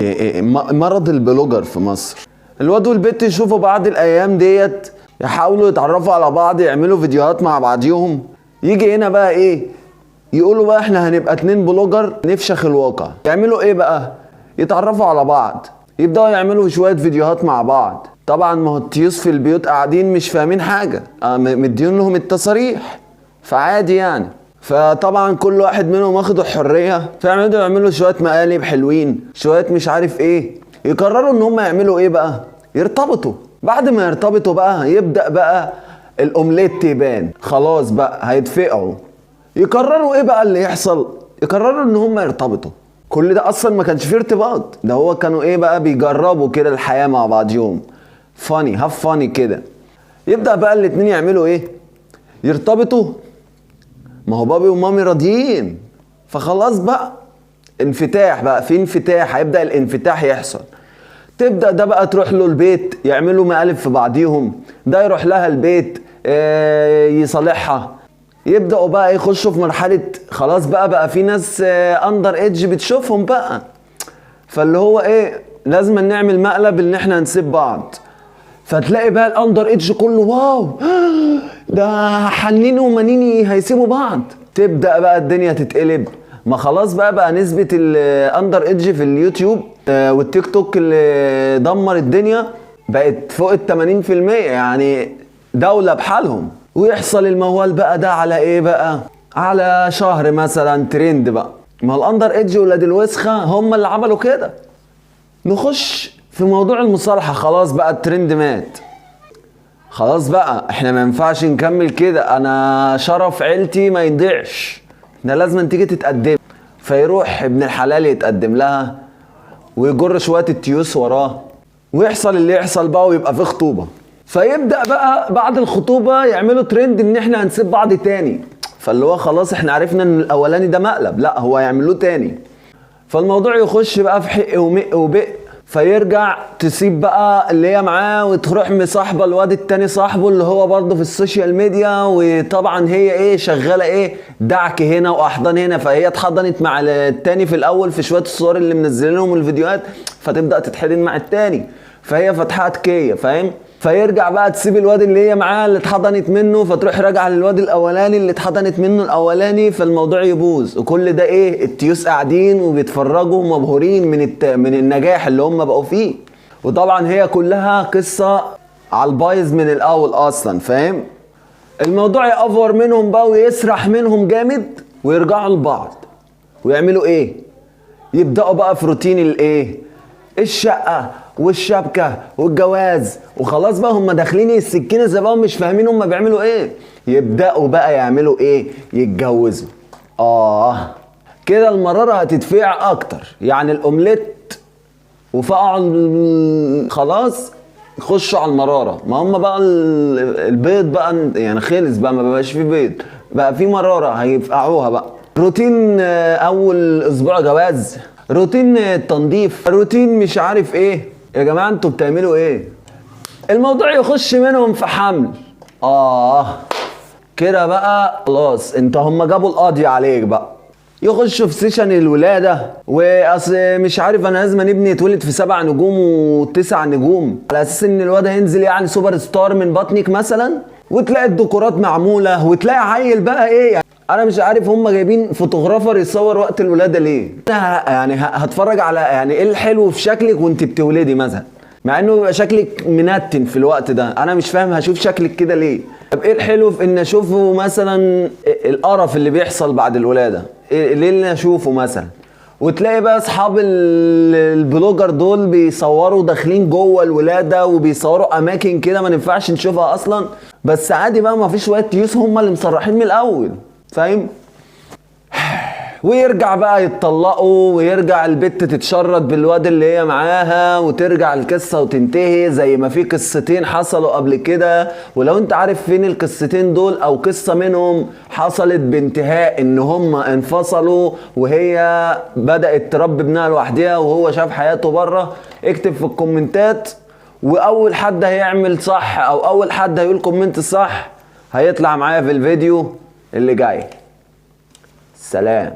مرض ال blogger في مصر. الواد والبت يشوفوا بعض الايام ديت، يحاولوا يتعرفوا على بعض، يعملوا فيديوهات مع بعضيهم. يجي هنا بقى ايه، يقولوا بقى احنا هنبقى اتنين blogger نفشخ الواقع. يعملوا ايه بقى؟ يتعرفوا على بعض، يبداوا يعملوا شوية فيديوهات مع بعض. طبعا ما هو التيوس في البيوت قاعدين مش فاهمين حاجة، مدين لهم التصاريح، فعادي يعني. فطبعا كل واحد منهم واخد الحرية، فيعملوا شوية مقالب حلوين، شوية مش عارف ايه. يقرروا ان هم يعملوا ايه بقى؟ يرتبطوا. بعد ما يرتبطوا بقى يبدأ بقى الاومليت يبان، خلاص بقى هيدفقعوا. يقرروا ايه بقى اللي يحصل؟ يقرروا ان هم يرتبطوا. كل ده اصلا ما كانش فيه ارتباط، ده هو كانوا ايه بقى، بيجربوا كده الحياة مع بعض، funny have funny كده. يبدأ بقى الاتنين يعملوا ايه؟ يرتبطوا. ما هو بابي ومامي راضيين، فخلاص بقى انفتاح بقى، في انفتاح، هيبدأ الانفتاح يحصل. تبدأ ده بقى تروح له البيت، يعملوا مقالب في بعضيهم، ده يروح لها البيت، يصالحها. يبدأوا بقى يخشوا في مرحلة خلاص بقى في ناس under age بتشوفهم بقى، فاللي هو ايه، لازم نعمل مقلب ان احنا نسيب بعض. فتلاقي بقى ال under age كله wow، ده حنيني ومنيني هيسيبوا بعض. تبدا بقى الدنيا تتقلب. ما خلاص بقى نسبة ال under age في اليوتيوب والتيك توك اللي دمر الدنيا بقت فوق ال 80%، يعني دولة بحالهم. ويحصل الموال بقى ده على ايه بقى؟ على شهر مثلا ترند بقى. ما ال under age ولاد الوسخة هم اللي عملوا كده. نخش في موضوع المصالحة، خلاص بقى الترند مات، خلاص بقى احنا ما ينفعش نكمل كده، انا شرف عيلتي ما يضيعش، ده لازم تيجي تتقدم. فيروح ابن الحلال يتقدم لها ويجر شوية التيوس وراه، ويحصل اللي يحصل بقى، ويبقى في خطوبة. فيبدأ بقى بعد الخطوبة يعملوا ترند ان احنا هنسيب بعض تاني. فاللي هو خلاص احنا عرفنا ان الاولاني ده مقلب، لا هو يعملوه تاني. فالموضوع يخش بقى في حق ومق وبق. فيرجع تسيب بقى اللي هي معاه وتروح مصاحبه الواد التاني، صاحبه اللي هو برضه في ال social media. وطبعا هي ايه، شغالة ايه، دعك هنا واحضان هنا. فهي اتحضنت مع التاني في الاول في شوية الصور اللي منزلينهم الفيديوهات، فتبدا تتحضن مع التاني، فهي فتحات كيه، فاهم؟ فيرجع بقى تسيب الواد اللي هي معاه اللي اتحضنت منه، فتروح راجعه للواد الاولاني اللي اتحضنت منه الاولاني، فالموضوع يبوظ. وكل ده ايه، التيوس قاعدين وبيتفرجوا مبهورين من النجاح اللي هم بقوا فيه. وطبعا هي كلها قصة على البايظ من الاول اصلا، فاهم؟ الموضوع يأفور منهم بقى ويسرح منهم جامد، ويرجعوا لبعض ويعملوا ايه؟ يبداوا بقى في روتين الايه، الشقة والشبكة والجواز. وخلاص بقى هم داخلين السكينة زي بقى مش فاهمين هم بيعملوا ايه. يبداوا بقى يعملوا ايه؟ يتجوزوا. كده المرارة هتدفع اكتر، يعني الاومليت وفقعوا خلاص خشوا على المرارة. ما هم بقى البيض بقى يعني خلص بقى، ما بقاش فيه بيض، بقى فيه مرارة هيفقعوها بقى. روتين، اول اسبوع جواز، روتين التنظيف، روتين مش عارف ايه. يا جماعة انتوا بتعملوا ايه؟ الموضوع يخش منهم في حمل. كده بقى خلاص انت هم جابوا القاضي عليك بقى. يخشوا في session الولادة، واصل مش عارف انا لازم ابني يتولد في 7 نجوم و9 نجوم، على اساس ان الواد هينزل يعني super star من بطنك مثلا. وتلاقي الديكورات معمولة، وتلاقي عيل بقى ايه، يعني انا مش عارف هم جايبين photographer يصور وقت الولادة ليه؟ انا يعني هتفرج على يعني ايه الحلو في شكلك وانت بتولدي مثلا، مع انه بيبقى شكلك منتن في الوقت ده. انا مش فاهم هشوف شكلك كده ليه؟ طب ايه الحلو في ان اشوفه مثلا القرف اللي بيحصل بعد الولاده؟ إيه ليه اللي اشوفه مثلا؟ وتلاقي بقى اصحاب ال blogger دول بيصوروا داخلين جوه الولادة، وبيصوروا اماكن كده ما ينفعش نشوفها اصلا. بس عادي بقى، ما فيش شوية تيوس هم اللي مصرحين من الاول، فاهم؟ ويرجع بقى يتطلقوا، ويرجع البت تتشرد بالواد اللي هي معاها، وترجع القصة وتنتهي زي ما في قصتين حصلوا قبل كده. ولو انت عارف فين القصتين دول او قصة منهم حصلت بانتهاء ان هم انفصلوا وهي بدأت تربي ابنها لوحدها وهو شاف حياته بره، اكتب في الكومنتات. واول حد هيعمل صح او اول حد هيقول comment صح هيطلع معايا في الفيديو اللي جاي. سلام.